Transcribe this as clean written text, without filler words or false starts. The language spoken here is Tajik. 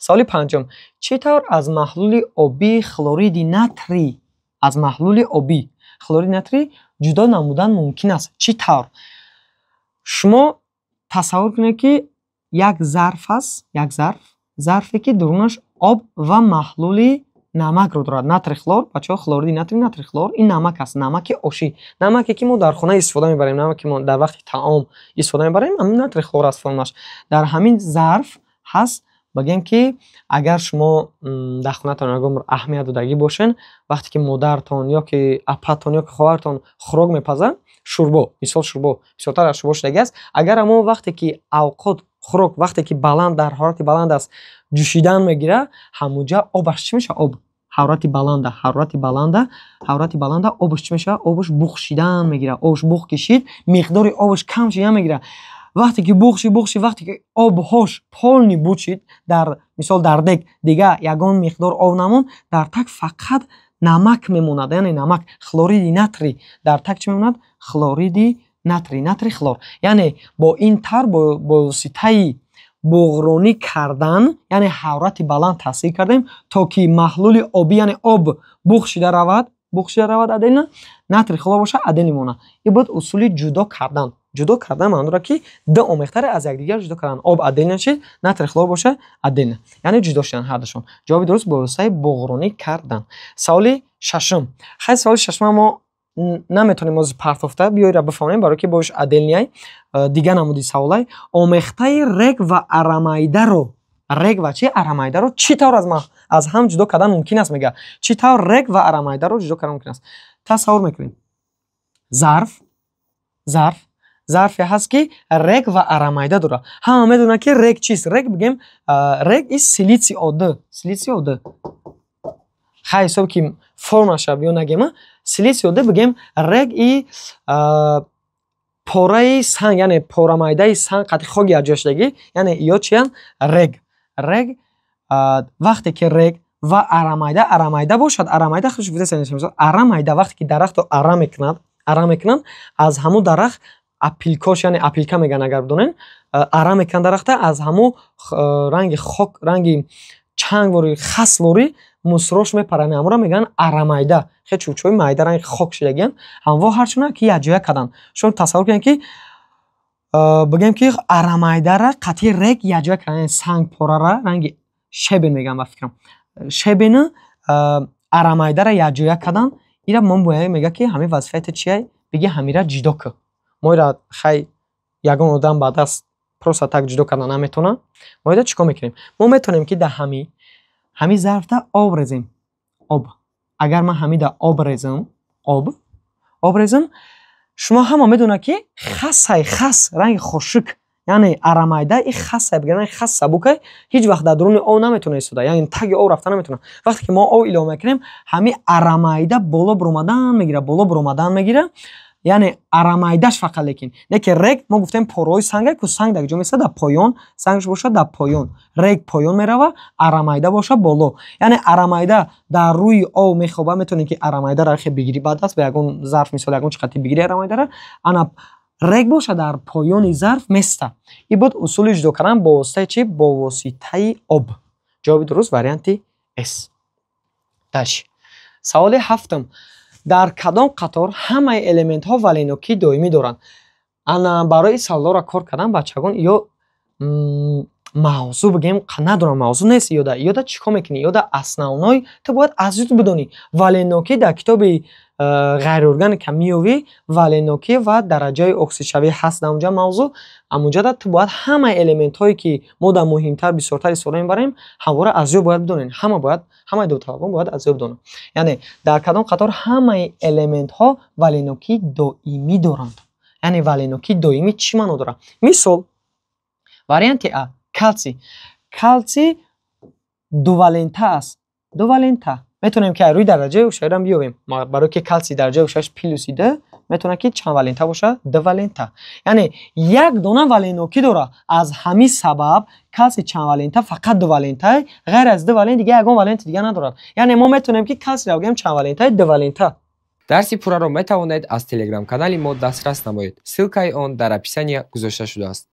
Саволи панҷум: чӣ тавр аз маҳлули обии хлориди натрий, аз маҳлули обӣ хлориди натрий ҷудо намудан мумкин аст? Чӣ тавр? Шумо тасаввур кунед, ки як зарф аст, як зарф, зарфе, ки дурунаш об ва маҳлули намакро дорад. Натрий хлор, бачаҳо, хлориди натрий, натрий хлор, ин намак аст, намаки ошӣ, намаке, ки мо дар хона истифода мебарем, намаке, ки мо дар вақти таом истифода мебарем, ҳамин натрий хлор аст формулаш. Дар ҳамин зарф ҳаст, бигем, ки агар шумо дар хонатон ягон бор аҳамият додагӣ бошед, вақте ки модаратон ё ки апатон ё ки хоҳартон хӯрок мепазанд, шӯрбо, мисол, шӯрбо, бисёртар аз шӯрбо шудагӣ аст, агар ҳамон вақте ки авқот хӯрок, вақте ки баланд, дар ҳарорати баланд аст, ҷӯшидан мегирад, ҳамунҷа обаш чӣ мешавад? Об ҳарорати баланда обаш чӣ мешавад? Обаш буғ шидан мегирад. Обаш буғ кишид, миқдори обаш кам шидан мегирад. Вақте ки буғ шид, буғ шид, вақте ки обҳош полный буд шид, дар мисол дар дег дига ягон миқдор об намонд, дар таг фақат намак мемонад, яъне намак, хлориди натрий. Дар таг чӣ мемонад? Хлориди натрий, натрий хлор. Яъне бо ин тавр, бо воситаи буғронӣ кардан, яъне ҳарорати баланд таъсир кардем, то ки маҳлули обӣ, яъне об буғ шида равад, буғ шида равад отдельно, натрий хлор бошад, отдельно мемонад. Ин буд усули ҷудо кардан. Ҷудо кардан маъно дорад, ки ду омехтаре аз якдигар ҷудо кардан. Об отдельно шид, натрий хлор бошад, отдельно, яъне ҷудо шуданд ҳардушон. Ҷавоби дуруст: бо воситаи буғронӣ кардан. Саволи шашум. Хай, саволи шашума мо наметавонем ҳозир партофта биёира бифаҳмем, барое ки бош отдельный ай, дигар намуди саволай. Омехтаи рег ва арамайдаро, рег ва чи? Арамайдаро чӣ тавр аз ҳам ҷудо кардан мумкин аст, мегӯяд. Чӣ тавр рег ва арамайдаро ҷудо кардан мумкин аст? Тасаввур мекунем, зарф, зарфе ҳаст, ки рег ва арамайда дорад. Ҳама медонад, ки рег чист. Рег бигем, рег и силитсий О2, силитсий О2. Хай, ҳисоб ки формаша биё нагема, силитсий О2 бигем, рег и пораи санг, яъне порамайдаи санг қати хоки якҷояшудагӣ, яъне ё чиянд? Рег. Рег, вақте ки рег ва арамайда, арамайда бошад, арамайда худш, арамайда, вақте ки дарахтро ара мекунад, ара мекунанд, аз ҳамун дарахт опилкош, яъне опилка мегӯянд, агар бидонем, ара мекунанд дарахта, аз ҳамун ранги хок, ранги чангворӣ, хасворӣ мусрош мепаранд, ҳамонро мегӯянд арамайда. Хеле чӯбчӯи майда, ранги хок шидагиянд. Ҳамво ҳарчуна ки якҷоя карданд. Шумо тасаввур кунед, ки бигӯем, ки арамайдара қатъи рег якҷоя карданд, яъне сангпорара, ранги щебень мегӯянд, ба фикрам, щебень у арамайдара якҷоя карданд. Ира мо бояд, мегӯяд, ки ҳамин вазифаи ту чия? Биги, ҳамира ҷудо кун. Мо ира, хай, ягон одам ба даст просто так ҷудо кардан наметавонад. Мо ира чӣ кор мекунем? Мо метавонем, ки дар ҳамин зарфда об резем. Об, агар ман ҳамида об резам, об резам, шумо ҳама медонад, ки хасай, хас, ранги хошук, яъне арамайда и хасай, бигӯям, ранги хас сабукай, ҳеҷ вақт дар дуруни об наметавонад истода, яъне таги об рафта наметавонад. Вақте ки мо об илова мекунем, ҳамин арамайда боло биромадан мегирад, боло биромадан мегирад, яъне арамайдаш фақат. Лекин не ки рег, мо гуфтем, пораҳои санга ку, санг дар ҷо места, дар поён сангш бошад, дар поён рег поён мерава, арамайда бошад, боло. Яъне арамайда дар рӯи об мехоба. Метавонӣ, ки арамайдаро хе бигирӣ ба даст, ба ягон зарф, мисол, ягон чи қати бигирӣ арамайдара, ана рег бошад, дар поёни зарф места. Ин буд усули ҷудо кардан бо воситаи чӣ? Бо воситаи об. Ҷавоби дуруст варианти С. Дальше, саволи ҳафтум: дар кадом қатор ҳамаи элементҳо валентнокии доимӣ доранд? Ана барои саволҳоро кор кардан, бачагон, ё мавзӯъ бигем надорам, мавзӯъ нест. Ёда чӣ кор мекунӣ? Ёда основной ту бояд аз ёд бидонӣ. Валентнокӣ дар китоби ғайриорганика меёвӣ, валентнокӣ ва дараҷаи оксидшавӣ ҳаст дар онҷа мавзӯъ. Амонҷода ту бояд ҳамаи элементҳое, ки мо дар муҳимтар, бисёртар истифода мебарем, ҳамвора аз ёд бояд бидонем. Ҳама бояд, ҳамаи довталабон бояд аз ёд бидонанд. Яъне дар кадом қатор ҳамаи элементҳо валентнокии доимӣ доранд? Яъне валентнокии доимӣ чӣ маъно дорад? Мисол, варианти А, калсий. Калсий дувалента аст, дувалента. Метавонем, ки аз рӯи дараҷаи оксидшавиам биёбем. Барое ки калсий дараҷаи оксидшавиш плюси д, метавонад, ки чанд валента бошад? Дувалента, яъне як дона валентнокӣ дорад. Аз ҳамин сабаб калсий чанд валента? Фақат дувалента, ғайр аз ду валент дига ягон валенти дига надорад. Яъне мо метавонем, ки калсийро бигӯем чанд валента? Дувалента. Дарси пурраро метавонед аз телеграм-канали мо дастрас намоед. Ссылкаи он дар описания гузошта шудааст.